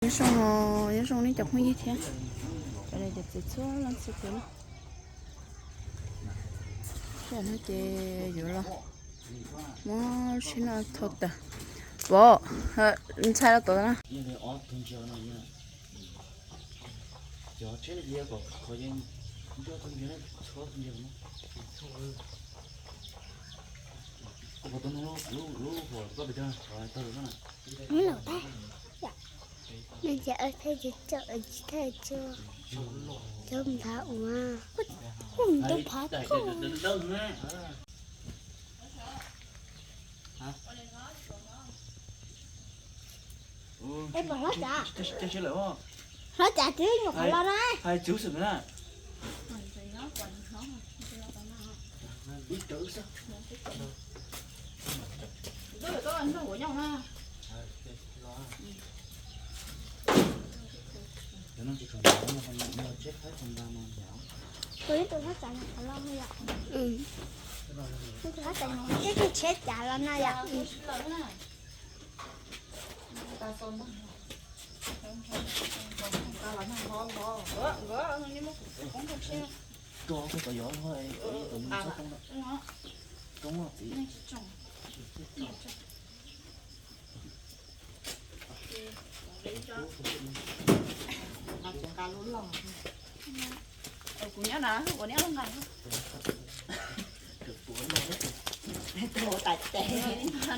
Nyob zoo, nyob zoo nej cov phooj ywg thiab, cov niam cov txiv txhua leej txhua tus na. Sij hawm no ces yuav los muab lub tsheb no thau tawm. Pov, ntxhais los tod na. Hlob cas twb nyuam qhuav los na. Tus hlob cas nyuam qhuav los yom. Tus hlob cas nyuam qhuav tsheb cas los na yom. Kuv nyob na, kuv nyob nqa.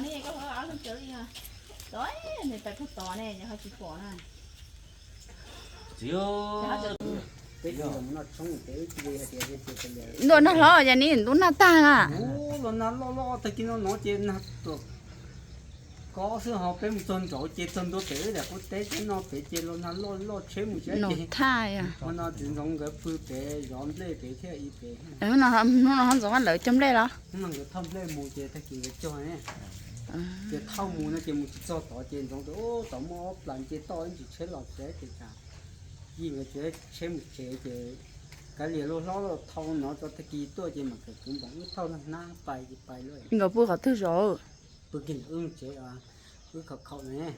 Nej koj ob lub cawv li, nws pais puag tod ne, ho tsis pom na. Ntuj, nag hlob ces nws ntuj nag tag na. Los nag loj loj tag kis no no ces nag tuaj kob xwb, ho peb mus txog nraud ces txog ntua pem wb daim qub teb teb no pem ces los nag loj loj tsheb mus tsis thaj. Hmo no txiv ntxoov nkawd pw pem zov nplej pem thiaj i pem. Hnub no ho ntxoov lawv cog nplej los? Hnub no nkawd thauj nplej mus ces tag kis nkawd cog ne. Ces thauj mus no ces mus tsis txog tod ces ntxoov tias, Ub, tod muaj ob plas nce toj ib ntsis tsheb los tsev ces cas. Yij nkawd tsev tsheb mus tsev ces kav liam luag hlob los thau no tso tag kis tuaj ces mam kawm kuv npoom wb thauj hnab pais ces pais lawm. Nkawd pw qhov twg zov? Pw kiag ntawm wb tsev, wb khaum khaum ne.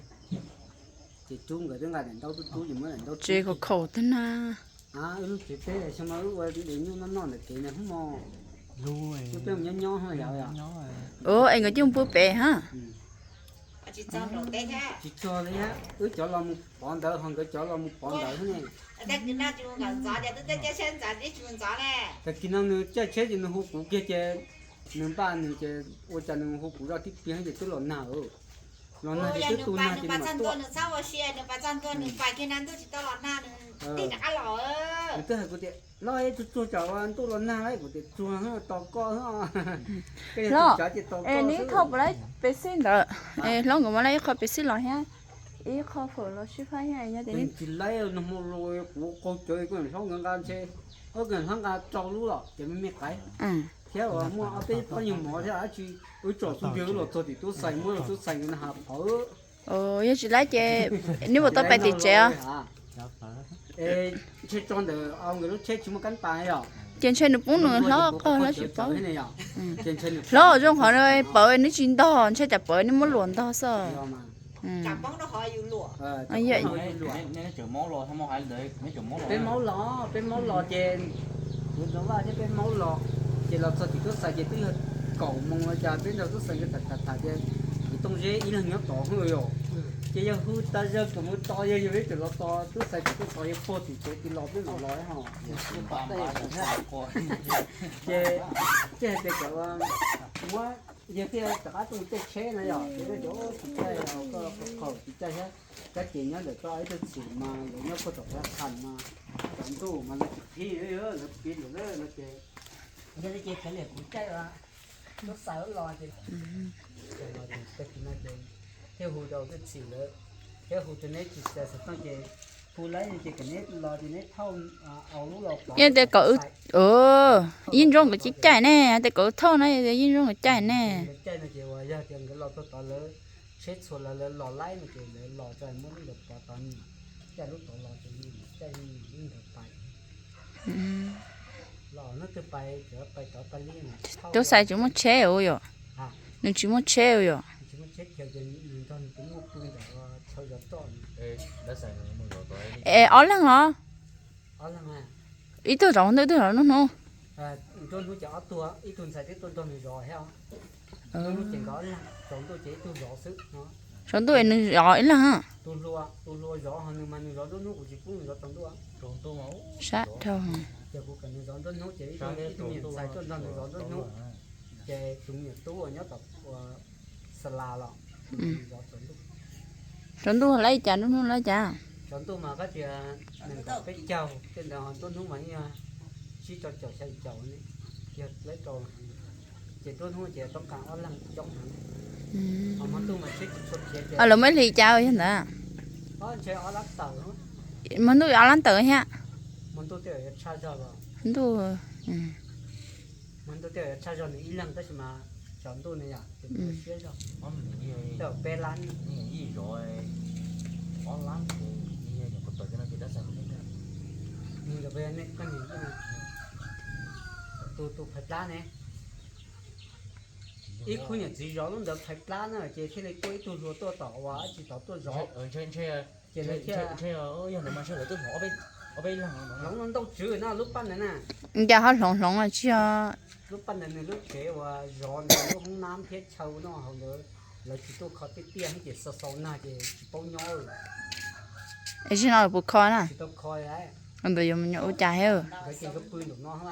Ces rub nkawd twb nqa daim ntaub rub rub ces muab daim ntaub tsev khaum khaum twg na. Wb lub tsev teb xyoo no wb ua dev nyuj noj noj ntawm kev na hub mo. Wb peb mus nyob nyob yom. Es nkawd coj mus pw pem ha. Tsis txog li, wb cov los mus pov ntawd ho nkawd cov los mus pov ntawd xwb ne. Tag kis no nws caij tsheb ces nws hu kuv kiag ces nws npaj nws ces ua cas nws hu kuv zoj tib pliag ces twb los nag. Los nag ces twb tu nag ces nws mam tuaj. Nws twb hais kuv tias, Los es tsuag tsuag tsam ua ntuj los nag lawm, kuv tias tsuag, tos koj. Hlob, es nws ib qho puas laib pes xij ntawd? Es hlob nkawd muab laib ib qho pes xij los thiab, ib qho fawm los sib faib thiab. Tsis laib no hmo los kuv qaug cawv, kuv hlob nkawd nqa ntshe, kuv hlob nqa rau lub los ces me me qaiv thiab uas muaj ob peb pob nyuag mov thiab dab tsi. Wb tsom xub ntiag wb los txog tim tub xais, muab rau tub xais nkawd na has phawv. Yog tsis laib ces neb puas tau pais tim tsev os? Ntshe tso ntawm nkawd lub tsheb tsis muaj kab pas yom. Ces ntshe nws poob nws hlob qawg hlob tsis paub. Hlob zoo qhov pawv neb tsis ntog, ntshe cas pawv neb muab luam ntog xwb. Peb maub los, peb maub los ces kuv Ntxoov Vaj thiab peb maub los, ces los txog tim tub xais ces twb yog kaum moos los cas peb nrog tub xais nkawd tham tham tham tias kuv Tooj Zeb ib leeg nyob tod hwj yom. Ces yog hu tas zog kom mus tos, yog yog peb tseem los tos tub xais tim tub tos yog puag tim tsev tis los peb mam los ho. Ces, ces hais tias kom muab, yog thiaj rov qab tuaj caij tsheb na yom, ces cov tsis caij, koj qaug tsis caij thiab. Kab ces nyob ntawm koj ib tug txim mas lawv nyob puag tom qab tham mas, tom ntuj mas lawv tsis qhib, lawv piv lawm no ces, yog li ces kav liam kuv caij tub xais los ces, tag kis no ces thiaj hu rau tub txim lawm, thiab hu rau neb tsis xav xov tooj ces hu laib ces kom neb los ces neb thauj au lub los pov. Yog tias kom, Yeej Ntsuab nkawd caij ne, tias kom thauj na, Yeej Ntsuab nkawd caij ne. Caij no ces uas yog tias nkawd los txog tod lawv tsheb txhua lawv, lawv los laib no ces lawv los tso muab lub ntawd pov tod, caij lub tod los ces caij lub ntawd pais. Los hnub twg pais, pais tod pais li. Tub xais tsis muaj tsheb ua yom? Nws tsis muaj tsheb ua yom? Es ob leeg los? Ib tug zov hnub, ib tug zov nruab hnub. Nruab hnub ces ob tug, ib tug ntxhais twb tuaj nrog nws zov thiab. Nruab hnub ces nkawd ob leeg, tsaus ntuj ces ib tug zov xwb. Tsaus ntuj es nws zov ib leeg. Tus hluas zov, ho nws mas nws zov nruab hnub, kuv tsis pub nws zov tsaus ntuj. Sab dhau. Ces kuv kom nws zov nruab hnub ces ib tug me nyuam ntxhais tuaj nrog nws zov nruab hnub. Ces tus me nyuam tub uas nyob tom ua xa las los, nws zov tsaus ntuj. Tsaus ntuj lawv cas, nruab hnub lawv cas? Tsaus ntuj mas koj tias nees nkaum peb caug, tej ntawd ho nruab hnub mas yog tsib rau caum xya caum ne, yog lawv rau. Ces nruab hnub ces toob kas ob leeg coob heev. Ho hmo ntuj mas tsheb tsis tshua khiav ces. Lawv muaj ib hlis cas yog ntawd? Ntshe ob lab tawm. Hmo ntuj ob lab tawm thiab. Hmo ntuj tej zaum yuav tshaj zog los. Ntuj. Hmo ntuj tej zaum yuav tshaj zog nws ib leeg tab sis mas tsaus ntuj ne yom, ces nws siab zog. Tej zaum peb lab. Yij zov ob lab, yij nyuam qhuav tawm kiag no ces dab xas kuv teb. Nws nkawd peb ne, koj niam, tus, tus phais plab ne. Ib khub niam txiv zov lub ntawd phais plab na ces thiaj li tuaj ib tug hluas tuaj tom uas dab tsi tod tuaj zov. Ces lawv thiaj, yog ntawd mas ntshe lawv twb hloov ob peb leeg no. Hloov ntau tswv na lub paj ntawd na. Cas ho hloov hloov tsis yog? Lub paj ntawd nws lub tsev uas zov ntawd lub hoob nab thiab chaw no hauv ntawd, lawv tsis tuaj kho tiaj tiaj ces xau xau nag ces tsis paub nyob. Es tsis no puas kho na? Tsis tau kho. Ntawd yuav mus nyob ua cas thiab? Nkawd ces nkawd pw nraum no.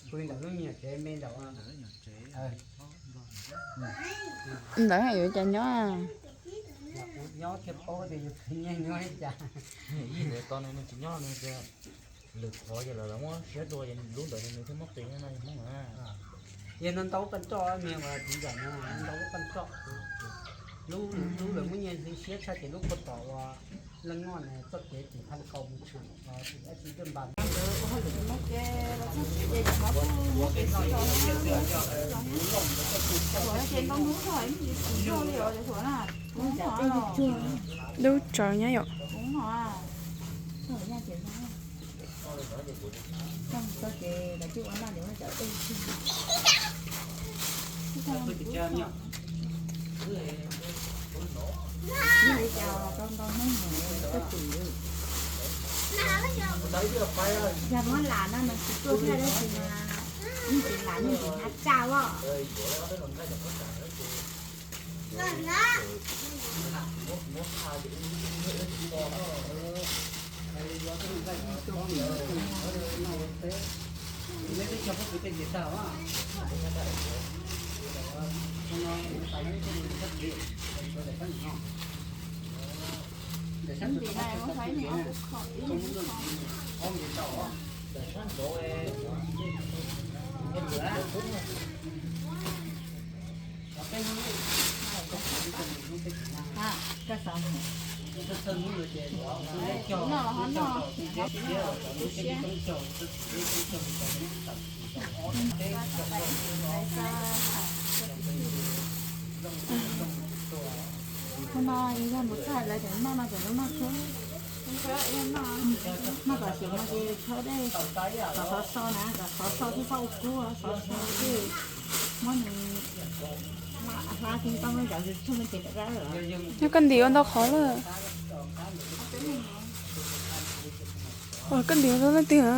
Pw ntawm lub me nyuam tsev me ntawm. Ntawd yuav cas nyob? Nyob thiaj paub tias yus khwv nyiaj nyob li cas. Yij ntawd tos nws tsis nyob, nws tias lwm qhov ces lawv muab siab dua ces lub ntawd nws thiaj muab qiv no yog Hmoob na. Yog no ntau paj nroj, niag uas txiv ntxawm no ntau lub paj nroj. Lub, lub lawv muab nyiaj hli siab tshaj ces lub puag tom uas leej noj na txoj kev tim Phaj Kaus mus tshwm dab tsi twb npas. Dub tsaws nyob yom. Yog muab lam no nws tsis tuaj thiaj dab tsi mas, yeej tsis lam yeej tsis hnyav tsaj os. Hnub no yog mus txog lawv cov noj no cov lub noj khub. Noj kom xyov no ces khawb dej, kom xov so na, kom xov so thiaj txhob ua kub, xov so thiaj muab nws hla kiag tau cov YouTube no ces rau. Yog koj ntim ua ntau qhov lawm. Koj ntim ua ntau leej twg a?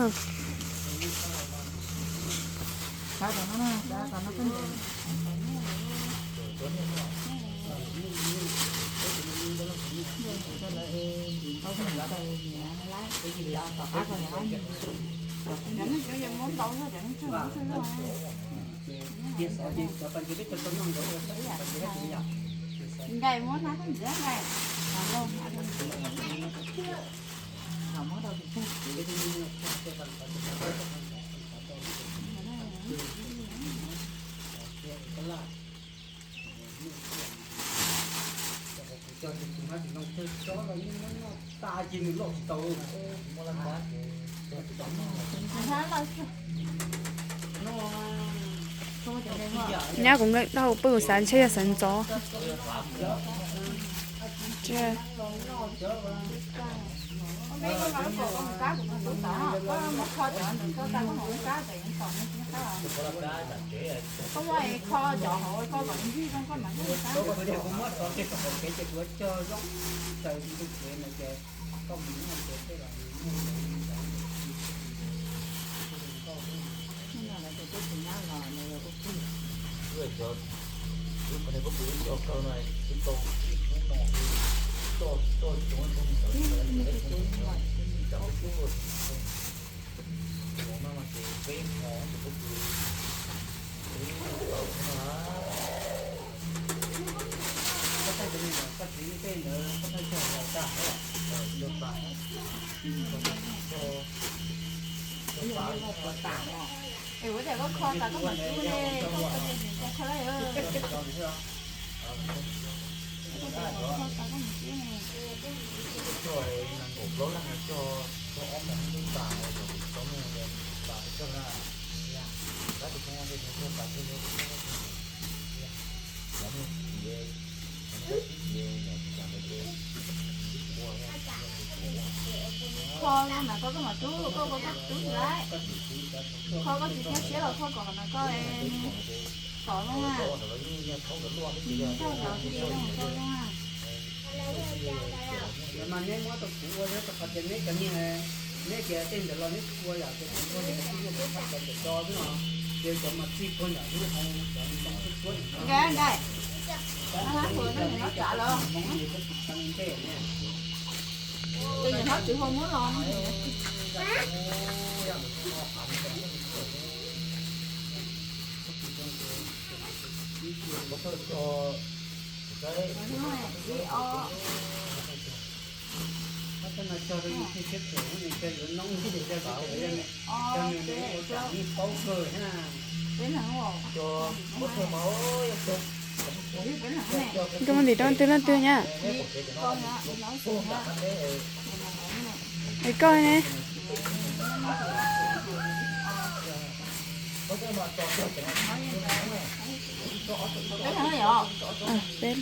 Nyab kuv nkeeg dhau pw kuv xav ntshe yog xav ntxov. Kho no mas koj koj mam rub, koj koj koj rub tsis laib. Kho koj tsis thiab siab los kho kom no koj tov zoo na. Nrog cov li no koj zoo na. Mas neb muab rau kuv ua, rau qhov tias neb cov niag, neb tias tej ntawd los neb tsis ua yom, ces kuv ua ces kuv tsis ua, kuv txhaj cov cov do xwb no. Ces cov mas txij puag nram lub hauv cov ntoo txij puag nram no. Nkais, nkais, no hab puas no nws no tsav los? Tus niam hlob tsis hu muab los. Rau ntim rau twg leej twg nyab? Es koj ne? Peb.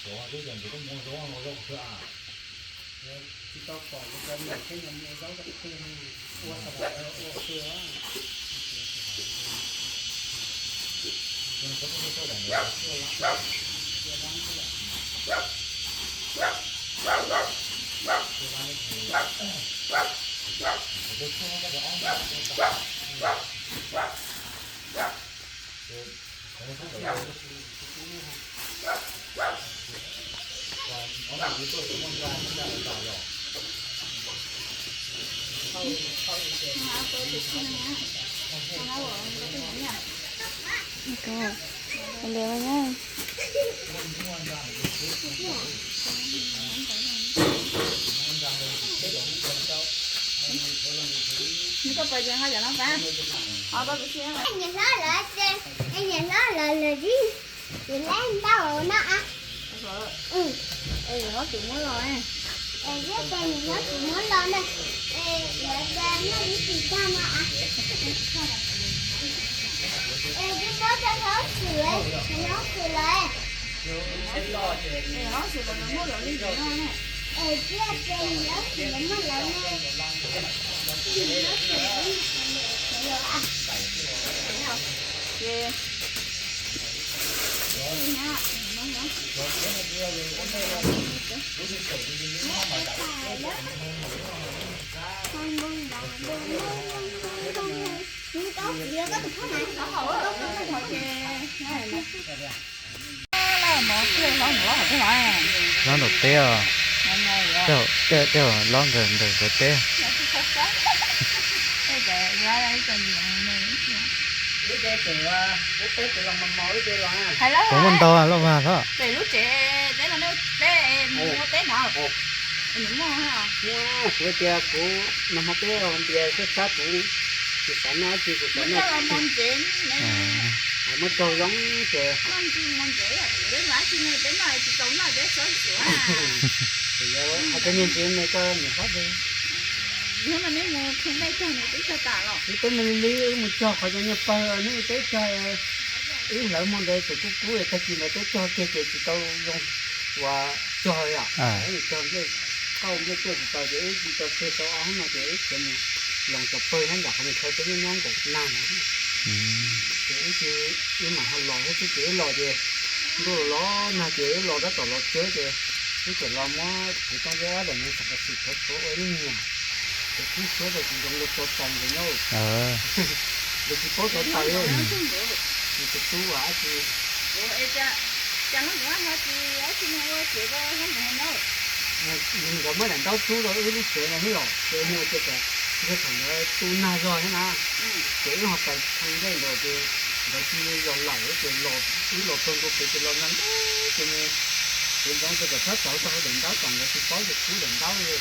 Ua li no na. Niam hlob lawv, niam hlob lawv lawv tsis, tsis leb ntau no a. Es niam hlob tsis muab los, es niam hlob tsis muab los na, es lawv tias noj ib tsis tag no a. Es twb muab rau hlob Xwm, hlob Xwm lawv. Es hlob Xwm lawv muab lawv li ntawd no ne. Es thiaj tias niam hlob Xwm lawv muab lawv ne. Niam hlob Xwm lawv muab lawv a. Ces Hlob nraum teb os. Tej zaum lob nkawd ntawm nkawd teb. Puas muaj ntau loj vag hlob? Kuv tias kuv nag hmo peb ntias sab sab kuv tsis xav noj dab tsi, kuv xav noj, muab raug zoo ces hais cov niag ntxiv me koj niam hlob de. Wb peb me li li wb mus cog qhov cov niag pawg neb peb cog, wb hlawv hmo ntawd tseem kub kub tag kis ntawd peb cog kiag ces tsis tau zoo uas cog yom. Cog nplej, qauj nplej tuaj tsis tau ces wb tsis tau tseg tau ob hnub no ces wb khiav mus loos cov pawg nyob nram qhov niag chaw peb nyob nkaum nag no. Ces wb, wb mam ho los thiab xwb ces wb los ces ntuj los los nag ces wb los tab tom los tsawb ces wb txawm los muab kuv toj zeb ob daim niag xam kas xim thuav thuav ua ib lub niag ces kub suab rau tsis zoo luag tso taws ntawd nyob. Luag tsis paub tso taws li. Nws tus tub as dab tsi. Nkawd muab daim ntaub rub rau wb lub tsev no xwb los ces nws ua tias kom ntshe thaum ntawd tu nag zog thiab na, ces wb ho taws thee nplej nkaus ces nkawd cia li los lawm ces wb los txog ntua pem ces los nag ntuj ces nws, kuv ntxoov tias kom txhob tawm txog hauv daim ntaub kom nkawd tsis paub tias kub daim ntaub li.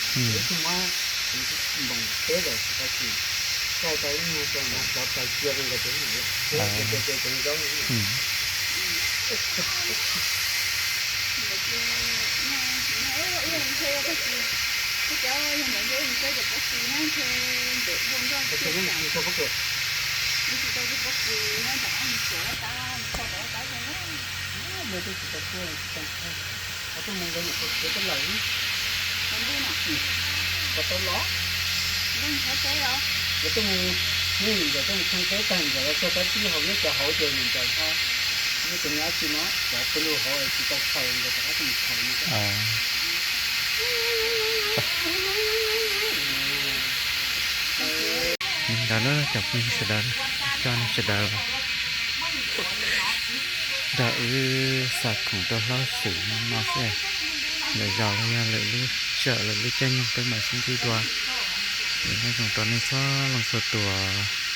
Ces wb thiaj muab kuv npoos peb daim xam kas xim caij tau ib nyuag rau no tso taws cia rau nkawd ces wb mam los. Ces ces ces ces zaub Koj tuaj mus nkawd nyuam qhuav khiav tuaj lawm. Koj tau los? Nkawd tuaj mus, nkawd tuaj mus khee teb tag nkawd los txog qab tib hauv neb cov hauv ces nkawd ho, neb cov niag dab tsi no cov pw lug hauv tsis tau khaws nkawd rov qab tuaj mus khaws no. Li ntawd na cov phooj ywg sawv daws, coj nej sawv daws nrog wb xa khoom rau hlob Xwm no xwb. Lwm zaus los yog lwm lub sij hawm lwm lub caij nyoog peb mam sib ntsib dua. Nyob zoo rau nej txhua leej txhua tus.